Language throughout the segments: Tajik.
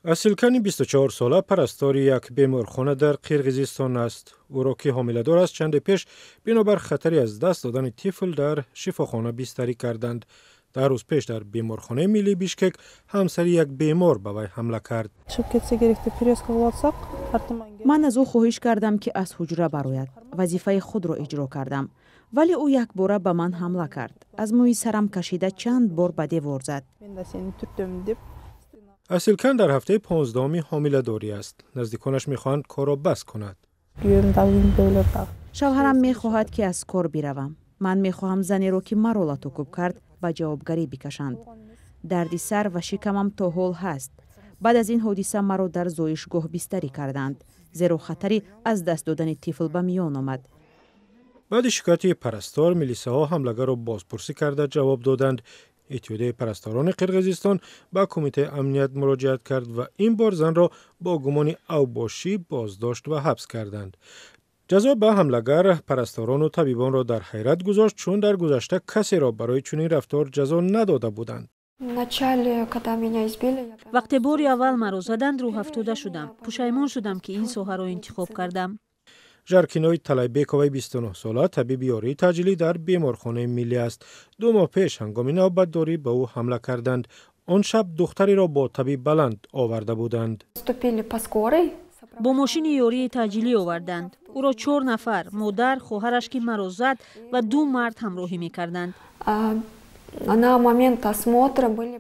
Асилкани 24-сола парастори як беморхона дар Қирғизистон аст. Ӯро, ки ҳомиладор аст, чанде пеш бинобар хатари аз даст додани тифл дар шифохона бистарӣ карданд. 10 рӯз пеш дар беморхонаи миллии Бишкек ҳамсари як бемор ба вай ҳамла кард. Ман аз ӯ хоҳиш кардам, ки аз ҳуҷра барояд. Вазифаи худро иҷро кардам, вале ӯ якбора ба ман ҳамла кард. Аз мӯи сарам кашида, чанд бор ба девор зад. Асилкан дар ҳафтаи 15-уми ҳомиладорӣ аст. Наздиконаш мехоҳанд корро бас кунад. Шавҳарам мехоҳад, ки аз кор биравам. Ман мехоҳам занеро, ки маро латукӯб кард, ба ҷавобгарӣ бикашанд. Дарди сар ва шикамам то ҳол ҳаст. Баъд аз ин ҳодиса маро дар зоишгоҳ бистарӣ карданд, зеро хатари аз даст додани тифл ба миён омад. Баъди шикояти парастор, милисаҳо ҳамлагарро бозпурсӣ карда, ҷавоб доданд. Иттиҳодияи парасторони Қирғизистон ба Кумитаи амният муроҷиат кард ва ин бор занро бо гумони авбошӣ боздошт ва ҳабс карданд. Ҷазо ба ҳамлагар парасторону табибонро дар ҳайрат гузошт, чун дар гузашта касеро барои чунин рафтор ҷазо надода буданд. Вақте бори аввал маро заданд, рӯҳафтода шудам, пушаймон шудам, ки ин соҳаро интихоб кардам. Жаркинои Талайбековаи 29-сола табиби ёрии таъҷилӣ дар беморхонаи миллӣ аст. 2 моҳ пеш ҳангоми навбатдорӣ ба ӯ ҳамла карданд. Он шаб духтареро бо таби баланд оварда буданд. Бо мошини ёрии таъҷилӣ оварданд. Ӯро чор нафар: модар, хоҳараш, ки маро зад, ва ду мард ҳамроҳӣ мекарданд. На момент осмотра были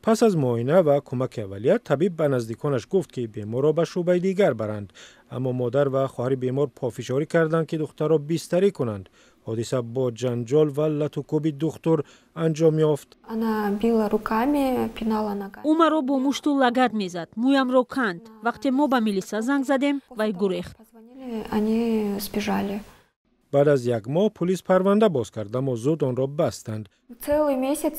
Пас аз муоина ва кӯмаки аввалия табиб ба наздиконаш гуфт, ки беморро ба шӯъбаи дигар баранд, аммо модар ва хоҳари бемор пофишорӣ карданд, ки духтарро бистарӣ кунанд. Ҳодиса бо ҷанҷол ва латукӯби духтур анҷом ёфт. Она била руками, пинала ногами. Ӯ маро бо мушту лагат мезад, мӯямро канд. Вақте мо ба милиса занг задем, вай гурехт. Позвонили, они сбежали. Баъд аз як моҳ пулис парванда боз кард, аммо зуд онро бастанд. Целый месяц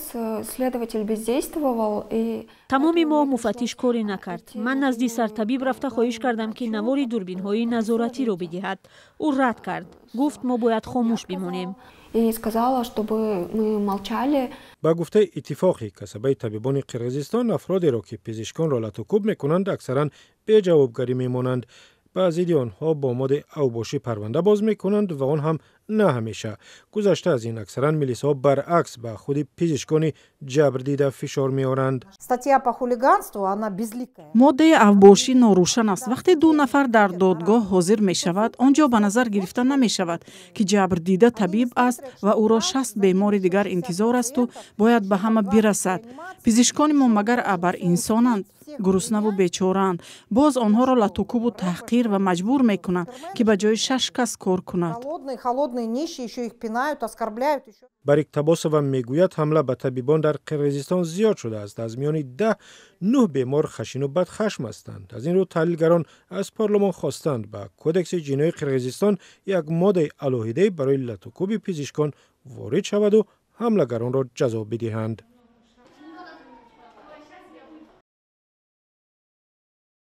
следователь бездействовал и Тамоми моҳ муфаттиш корӣ накард. Ман назди сартабиб рафта, хоҳиш кардам, ки навори дурбинҳои назоратиро бидиҳад. Ӯ рад кард, гуфт, мо бояд хомӯш бимонем. И сказала, чтобы мы молчали. Ба гуфтаи Иттифоқи касабаи табибони Қирғизистон, афродеро, ки пизишконро латукӯб мекунанд, аксаран беҷавобгарӣ мемонанд. Ба зидди онҳо бо моддаи авбошӣ парванда боз мекунанд ва он ҳам на ҳамеша. Гузашта аз ин, аксаран милисаҳо баръакс ба худи пизишкони ҷабрдида фишор меоранд. Статья по хулиганству, она безликая. Моддаи авбошӣ норӯшан аст. Вақте ду нафар дар додгоҳ ҳозир мешавад, он ҷо ба назар гирифта намешавад, ки ҷабрдида табиб аст ва ӯро 60 бемори дигар интизор асту бояд ба ҳама бирасад. Пизишкони мо магар абар инсонанд? Гуруснаву бечораанд, боз онҳоро латукӯбу таҳқир ва маҷбур мекунанд, ки ба ҷои шаш кас кор кунад. Голодные, холодные, нищие, еще их пинают, оскорбляют еще. Барик Табосова мегӯяд, ҳамла ба табибон дар Қирғизистон зиёд шудааст. Аз миёни 10, нӯҳ бемор хашину бадхашм ҳастанд. Аз ин рӯ таҳлилгарон аз парлумон хостанд, ба Кодекси ҷиноии Қирғизистон як моддаи алоҳидае барои латукӯби пизишкон ворид шаваду ҳамлагаронро ҷазо бидиҳанд.